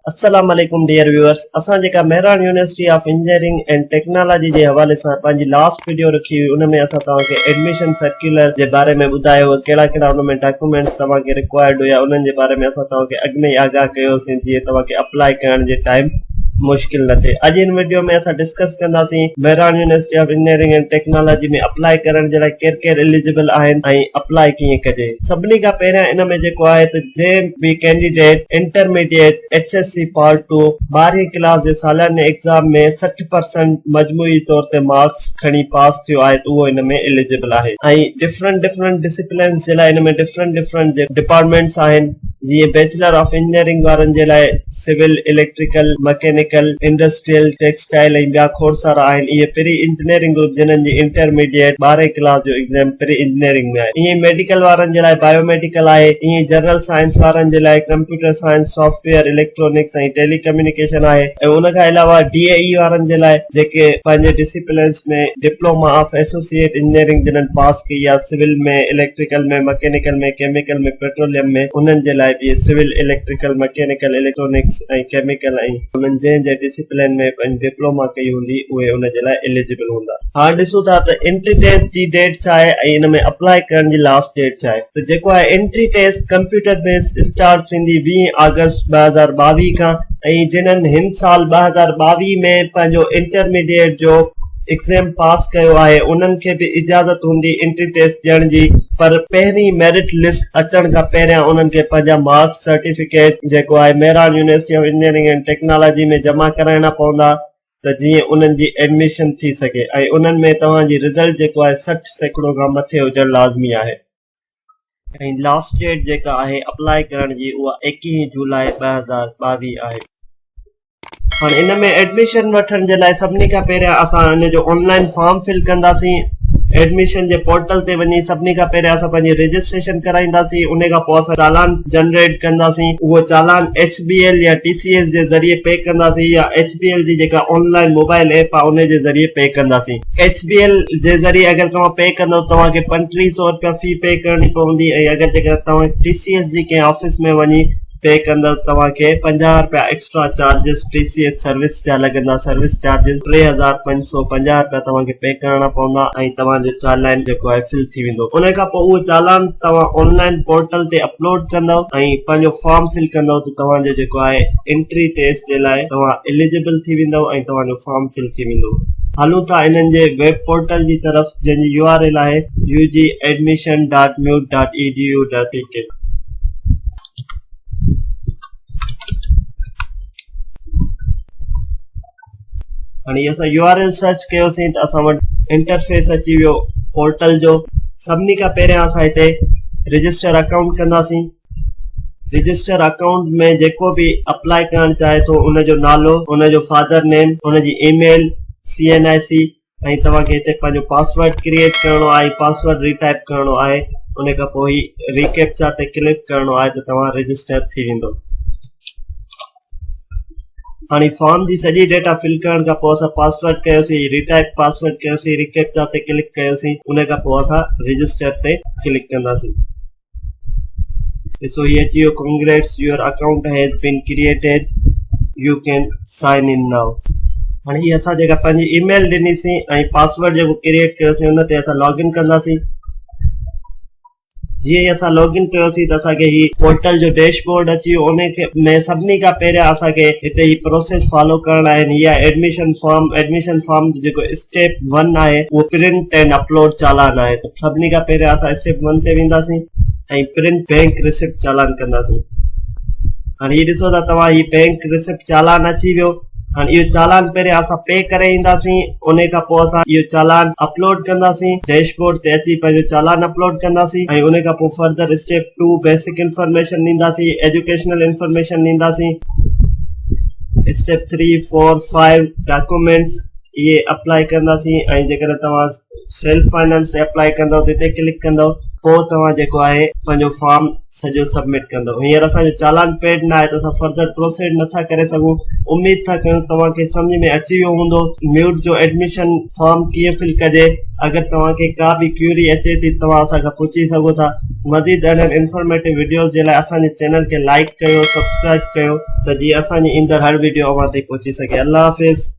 السلام عليڪم dear viewers اسان جيڪا Mehran university of engineering and technology جي حوالي سان پنهنجي لاسٽ وڊيو رکي هئي ان ۾ اسان توهان کي ايڊميشن سرڪيولر جي باري ۾ ٻڌايو هو ڪهڙا ڪهڙا ان ۾ ڊاڪيومينٽس توهان کي رڪوائرڊ هيا انهن جي باري ۾ اسان توهان کي اڳ ۾ ئي آگاهه ڪيو هوسين جيئن توهان کي اپلائي ڪرڻ جي ٽائيم مشڪل نه ٿئي اڄ هن وڊيو ۾ اسان ڊسڪس ڪنداسين Mehran university of engineering and technology ۾ apply ڪرڻ جي لاء ڪير ڪير اليجبل آهن ۽ اپلائي ڪيئن ڪجي سڀني کان پهريان ان ۾ جيڪو آهي ته جنهن به candidate intermediate, H S C part two, ٻارهين ڪلاس جي سالياني ايگزام ۾ 60 پرسنٽ مجموعي طور تي مارڪس کڻي پاس ٿيو آهي ته اهو ان ۾ اليجبل آهي ۽ ڊفرنٽ ڊفرنٽ ڊسيپلينس جي لاء ان ۾ ڊفرنٽ ڊفرنٽ ڊپارٽمينٽس آهن جيئن بيچلر آف انجنيئرنگ وارن جي لاء civil, electrical, mechanical, industrial, textile ۽ ٻيا کوڙ سارا آهن. اهي پري انجنيئرنگ گروپ جنھن جي انٽرميڊيٽ ٻارهين ڪلاس جو ايگزام پري انجنيئرنگ ۾ آهي. ائين ئي ميڊيڪل وارن جي لاء بايو ميڊيڪل آهي. ائين ئي جنرل سائنس وارن جي لاء computer science, software, electronics ۽ telecommunication آهي ۽ ان کان علاوه ڊي اي اي وارن جي لاء جيڪي پنهنجي disciplines ۾ diploma of associate engineering جنھن پاس ڪئي آهي civil ۾، electrical ۾، mechanical ۾، chemical ۾، petroleum ۾ انهن جي لاء به civil, electrical, mechanical, electronics ۽ chemical ۽ انهن جنهن جنهن ڊسيپلين ۾ پنهنجي ڊپلوما ڪئي هوندي اهي ان جي لاء اليجبل هوندا. هاڻ ڏسون ٿا ته انٽري ٽيسٽ جي ڊيٽ ڇا آهي ۽ ان ۾ اپلائي ڪرڻ جي لاسٽ ڊيٽ ڇا آهي ته جيڪو آهي entry test computer based start ٿيندي 20 آگسٽ 2022 کان ۽ جنھن ھن سال 2022 ۾ پنھنجو انٽرميڊيٽ جو ايگزيم پاس ڪيو آھي انھن کي به اجازت ھوندي انٽري ٽيسٽ ڏيڻ جي پر پهرين ميرٽ لسٽ اچڻ کان پهريان انھن کي پنھنجا مارڪس سرٽيفڪيٽ جيڪو آھي Mehran university of engineering and technology ۾ جمع ڪرائڻا پوندا ته جيئن انھن جي ايڊميشن ٿي سگھي ۽ انھن ۾ توھان جي رزلٽ جيڪو آھي 60% کان مٿي ھجڻ لازمي آھي. ۽ لاسٽ ڊيٽ جيڪا آهي اپلائي ڪرڻ جي اها ايڪيهين جولاء 2022 آهي. هاڻي ان ۾ ايڊميشن وٺڻ جي لاء سڀني کان پهريان اسان ان جو آن لائن فارم فل ڪنداسين ايڊميشن جي پورٽل تي وڃي سڀني کان پهريان اسان پنهنجي رجسٽريشن ڪرائينداسين ان کان پوء اسان چالان جنريٽ ڪنداسين اهو چالان ايڇ بي ايل يا ٽي سي ايس جي ذريعي پي ڪنداسين يا ايڇ بي ايل جي جيڪا آن لائن موبائل ايپ آهي ان جي ذريعي پي ڪنداسين. ايڇ بي ايل جي ذريعي اگر توهان پي ڪندو توهان کي 35 سو رپيا في پي ڪرڻي پوندي ۽ اگر جيڪڏهن توهان ٽي سي ايس جي ڪنهن آفيس ۾ وڃي پي ڪندو توهان کي 50 رپيا extra charges T C S service جا لڳندا سروس چارجز 3550 رپيا توهان کي پي ڪرڻا پوندا ۽ توهان جو چالان جيڪو آهي فل ٿي ويندو ان کان پوء اهو چالان توهان آن لائن پورٽل تي اپلوڊ ڪندو ۽ پنهنجو فارم فل ڪندو ته توهان جو جيڪو آهي انٽري ٽيسٽ جي لاء توهان اليجبل ٿي ويندو ۽ توهان جو فارم فل ٿي ويندو. هلون ٿا انهن جي ويب پورٽل جي طرف جنهن جي يو آر ايل آهي U G admission dot mut dot E D U dot P K. هاڻي اسان يو آر ايل سرچ ڪيوسين ته اسان وٽ انٽرفيس اچي ويو پورٽل جو. سڀني کان پهريان اسان هتي رجسٽر اڪائونٽ ڪنداسين. رجسٽر اڪائونٽ ۾ جيڪو به اپلائي ڪرڻ چاهي ٿو ان جو نالو، ان جو فادر نيم، ان جي email, C N I C ۽ توهان کي هتي پنهنجو پاسورڊ ڪريئيٽ ڪرڻو آهي پاسورڊ ري ٽائپ ڪرڻو آهي ان کان پوء هي ري ڪيپچا تي ڪلڪ ڪرڻو آهي ته توهان رجسٽر ٿي ويندو. هاڻي فارم جي سڄي ڊيٽا فل ڪرڻ کان پوء اسان پاسورڊ ڪيوسين ري ٽائپ پاسورڊ ڪيوسين ري ڪيپچا تي ڪلڪ ڪيوسين ان کان پوء اسان رجسٽر تي ڪلڪ ڪنداسين. ڏسو هي اچي ويو congrats your account has been created you can sign in now. هاڻي هي اسان جيڪا پنهنجي اي ميل ڏنيسين ۽ پاسورڊ جيڪو ڪريئيٽ ڪيوسين ان تي اسان لاگ ان ڪنداسين. جيئن ئي اسان لاگ ان ڪيوسين ته اسان کي هي پورٽل جو ڊيش بورڊ اچي ويو ان کي ۾ سڀني کان پهريان اسان کي هتي هي پروسيس فالو ڪرڻا آهن. هي آهي ايڊميشن فارم ايڊميشن فارم جو جيڪو اسٽيپ ون آهي اهو پرنٽ اينڊ اپلوڊ چالان آهي ته سڀني کان پهريان اسان اسٽيپ ون تي وينداسين ۽ پرنٽ بينڪ رسپٽ چالان ڪنداسين. هاڻي هي ڏسو ٿا توهان هي بينڪ رسپٽ چالان اچي ويو. هاڻي اهو چالان پهريان اسان پي ڪري اينداسين ان کان پوء اسان اهو چالان اپلوڊ ڪنداسين ڊيش بورڊ تي اچي پنهنجو چالان اپلوڊ ڪنداسين ۽ ان کان پوء further step two basic information ڏينداسين ايجوڪيشنل انفارميشن ڏينداسين اسٽيپ 3 4 5 ڊاڪومينٽس اهي اپلائي ڪنداسين ۽ جيڪڏهن توهان سيلف فائنانس تي اپلائي ڪندو ته هتي ڪلڪ ڪندو. پوء توهان جيڪو آهي پنهنجو فارم سڄو سبمٽ ڪندو. هينئر اسان جو چالان پيڊ نه آهي ته اسان فردر پروسيڊ نٿا ڪري سگهون. اميد ٿا ڪيون توهان کي سمجهه ۾ اچي ويو هوندو ميوٽ جو ايڊميشن فارم ڪيئن فل ڪجي. اگر توهان کي ڪا به ڪيوري اچي ٿي توهان اسان کان پڇي سگهو ٿا. مزيد اهڙن انفارميٽو وڊيوز جي لاء اسان جي چينل کي لائيڪ ڪيو سبسڪرائيب ڪيو ته جيئن اسان جي ايندڙ هر وڊيو اوهان تائين پهچي سگهي. الله حافظ.